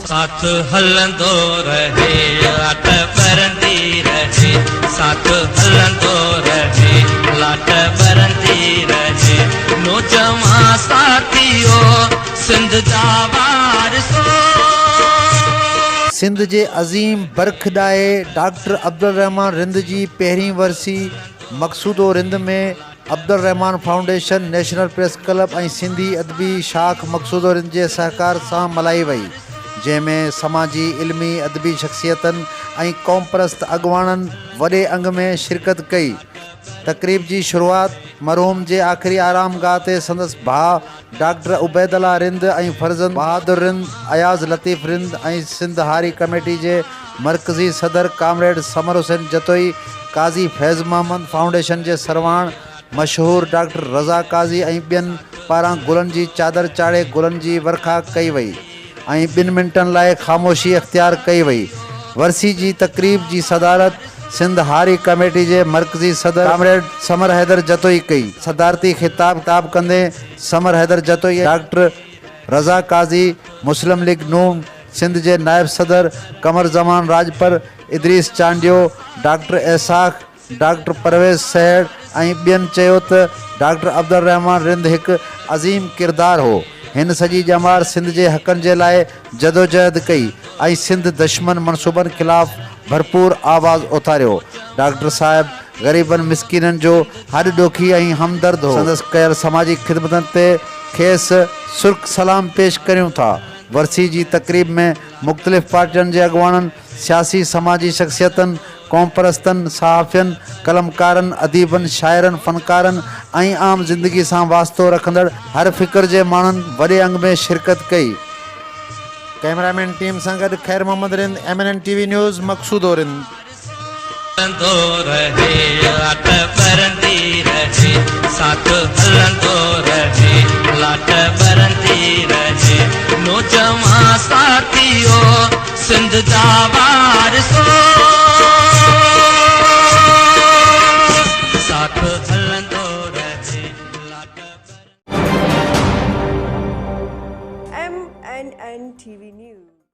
ساٿ هلندو رهي لاٽ ٻرندي رهي ساٿ هلندو رهي لاٽ ٻرندي رهي نوجوان ساٿيو سنڌ جا وارثو. سنڌ جي عظيم برک ڏاهي ڊاڪٽر عبدالرحمان رند جي پهرين ورسي Maqsudo Rind ۾ Abdulrahman foundation, national press club ۽ Sindhi Adabi شاخ مقصودو رند جي سهڪار سان ملهائي وئي، جنهن ۾ سماجي، علمي، ادبي شخصيتن ۽ قومپرست اڳواڻن وڏي انگ ۾ شرڪت ڪئي. تقريب جي شروعات مرحوم جي آخري آرام گاهه تي سندس ڀاء ڊاڪٽر عبيدالله رند ۽ فرزند بهادر رند، اياز لطيف رند ۽ سنڌ هاري ڪميٽي جي مرڪزي صدر ڪامريڊ ثمر حسين جتوئي، قاضي فيض محمد فائونڊيشن جي سرواڻ مشهور ڊاڪٽر رضا قاضي ۽ ٻين پاران گلن جي چادر چاڙهي گلن جي ورکا ڪئي وئي ۽ ٻن منٽن لاء خاموشي اختيار ڪئي وئي. ورسي جي تقريب جي صدارت سنڌ هاري ڪميٽي جي مرڪزي صدر ڪامريڊ ثمر حيدر جتوئي ڪئي. صدارتي خطاب ڪندي ثمر حيدر جتوئي، ڊاڪٽر رضا قاضي، مسلم ليگ نون سنڌ جي نائب صدر قمر زمان راڄپر، ادريس چانڊيو، ڊاڪٽر اسحاق، ڊاڪٽر پرويز سهڙ ۽ ٻين چيو ته ڊاڪٽر عبدالرحمان رند هڪ عظيم ڪردار هو، هن سڄي ڄمار سنڌ جي حقن جي لاء جدوجهد ڪئي ۽ سنڌ دشمن منصوبن خلاف ڀرپور آواز اٿاريو، ڊاڪٽر صاحب غريبن مسڪينن جو هڏ ڏوکي ۽ همدرد هو، سندس ڪيل سماجي خدمتن تي کيس سرخ سلام پيش ڪريون ٿا، ورسي جي تقريب ۾ مختلف پارٽين جي اڳواڻن، سياسي سماجي شخصيتن، قومپرستن، صحافين، قلمڪارن، اديبن، شاعرن، فنڪارن ۽ عام زندگي سان واسطو رکندڙ هر فڪر جي ماڻهن وڏي انگ ۾ شرڪت ڪئي. ڪئميرا مين ٽيم سان گڏ Khair Muhammad Rind, M N N T V news, Maqsudo Rind. هلندو رهي لاٽ ٻرندي رهي ساٿ هلندو رهي لاٽ ٻرندي رهي نوجوان ساٿيو سنڌ جا وارثو ساٿ هلندو رهي لاٽ ٻرندي. M N N T V news.